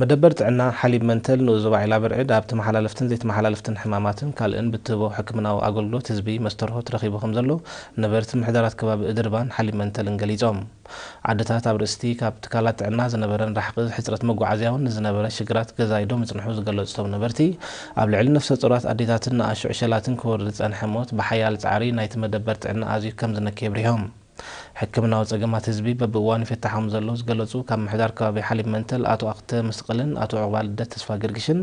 መደበር ጥዕና ሓሊብ መንተል ንኡዝ ዞባ ዒላ ብርዕድ ኣብ ተመሓላለፍትን ዘይተመሓላለፍትን ሕማማትን ካልእን ብትህቦ ሕክምናዊ ኣገልግሎት ህዝቢ መስተርሆት ረኺቡ ከም ዘሎ ነበርቲ ምሕደራት ከባቢ እድርባን ሓሊብ መንተልን ገሊጾም። ዓድታት ኣብ ርእስቲ ካብ ትካላት ጥዕና ዝነበረን ራሕቂ ሕጽረት መጓዓዝያ እውን ንዝነበረ ሽግራት ገዛ ኢዶ ምጽንሑ ዝገለጹ እቶም ነበርቲ፣ ኣብ ልዕሊ ነፍሰ ጾራት ኣዴታትን ንኣሽዑ ዕሸላትን ክወርድ ዝጸንሐ ሞት ብሓያል ጻዕሪ ናይቲ መደበር ጥዕና ኣዝዩ ከም ዝነክየ ኣብሪሆም። ሕክምናዊ ጸገማት ህዝቢ በብእዋኑ ይፈታሖም ዘሎ ዝገለጹ ካብ ምሕዳር ከባቢ ሓሊብ መንተል ኣቶ ኣክተ መስቀልን ኣቶ ዕቑባ ልደት ተስፋ ገርግሽን፣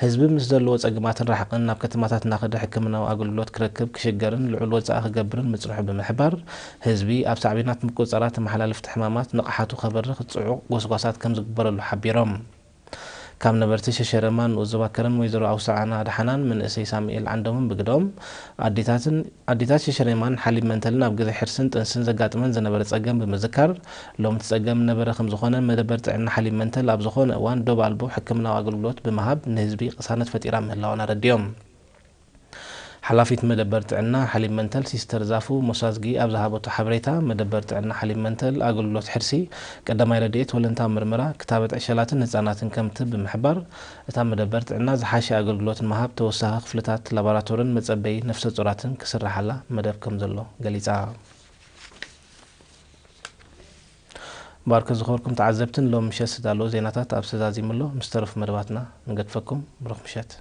ህዝቢ ምስ ዘለዎ ጸገማትን ራሕቅን ናብ ከተማታት እናኸደ ሕክምናዊ ኣገልግሎት ክረክብ ክሽገርን ልዑል ወጻኢ ክገብርን ምጽንሑ ብምሕባር፣ ህዝቢ ኣብ ሳዕቤናት ምቁጽጻራት ተመሓላለፍቲ ሕማማት ንቕሓቱ ከበርኽ ጽዑቕ ጎስጓሳት ከም ዝግበረሉ ሓቢሮም። ካብ ነበርቲ ሸሸረማን ንኡዝ ዞባ ከረን ወይዘሮ ኣውሳዓና ደሓናን መንእሰይ ሳሙኤል ዓንዶምን ብግደኦም፣ ኣዴታትን ኣዴታት ሸሸሬማን ሓሊብ መንተልን ኣብ ግዜ ሕርስን ጥንስን ዘጋጥመን ዝነበረ ጸገም ብምዝካር፣ ሎሚ እቲ ጸገም ነበረ ከም ዝኾነ፣ መደበር ጥዕና ሓሊብ መንተል ኣብ ዝኾነ እዋን ዶብ ኣልቦ ሕክምናዊ ኣገልግሎት ብምሃብ ንህዝቢ ቅሳነት ፈጢራ ምህላዋን ኣረዲኦም። ሓላፊት መደበር ጥዕና ሓሊብ መንተል ሲስተር ዛፉ ሞሳዝጊ ኣብ ዝሃበቶ ሓበሬታ፣ መደበር ጥዕና ሓሊብ መንተል ኣገልግሎት ሕርሲ፣ ቀዳማይ ረድኤት፣ ወለንታዊ ምርመራ፣ ክታበት ዕሸላትን ህጻናትን ከም ትህብ ብምሕባር፣ እታ መደበር ጥዕና ዝሓሸ ኣገልግሎት ንምሃብ ተወሳኺ ክፍልታት ላቦራቶርን መጸበዪ ነፍሰ ጾራትን ክስርሓላ መደብ ከም ዘሎ ገሊጻ። ባርከ ዝኸበርኩም ተዓዘብትን ሎም ምሸት ዝተዳለወ ዜናታት ኣብ ዝተዛዚሙ ኣሎ። ምስ ተረፉ መደባትና ንገድፈኩም። ብሩኽ ምሸት።